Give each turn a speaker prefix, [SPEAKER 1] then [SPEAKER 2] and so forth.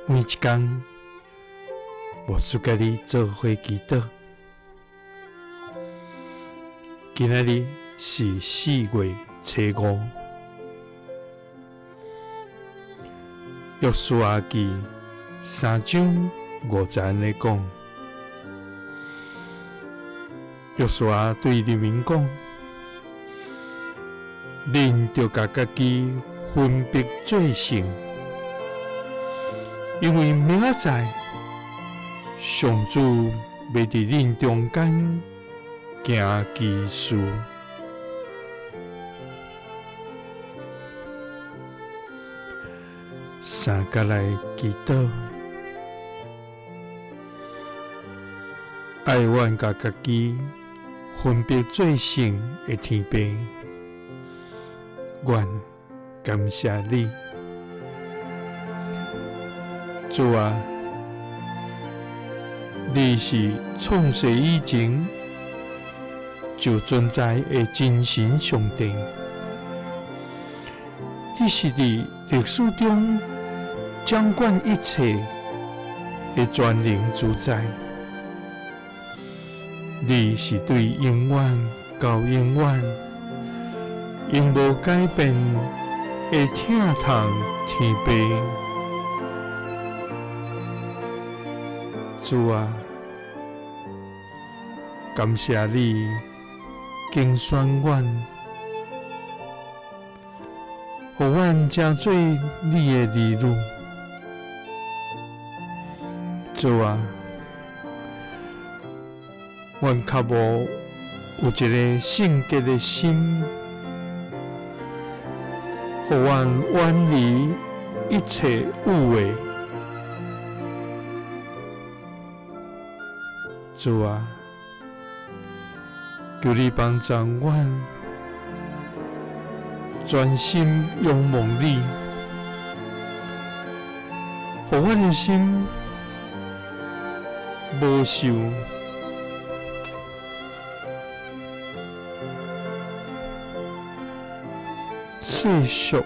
[SPEAKER 1] 每一工，牧師佮你做伙祈禱。今仔日是4月初5，約書亞記3章5節按呢講，約書亞對人民講：恁著共家己分別做聖，因為明仔載上主欲佇恁中間行奇事。三佮來祈禱，愛阮共家己分別做聖的天父，阮感謝你，主啊，你是創世以前就存在的真神上帝，你是佇歷史中掌管一切的全能主宰，你是對永遠到永遠永無改變的疼痛天父。主啊，感謝你揀選阮，予阮成做你的兒女。主啊，阮渴慕有一個聖潔的心，予阮遠離一切污穢。主啊，求你幫助阮專心仰望你，予阮的心無受世俗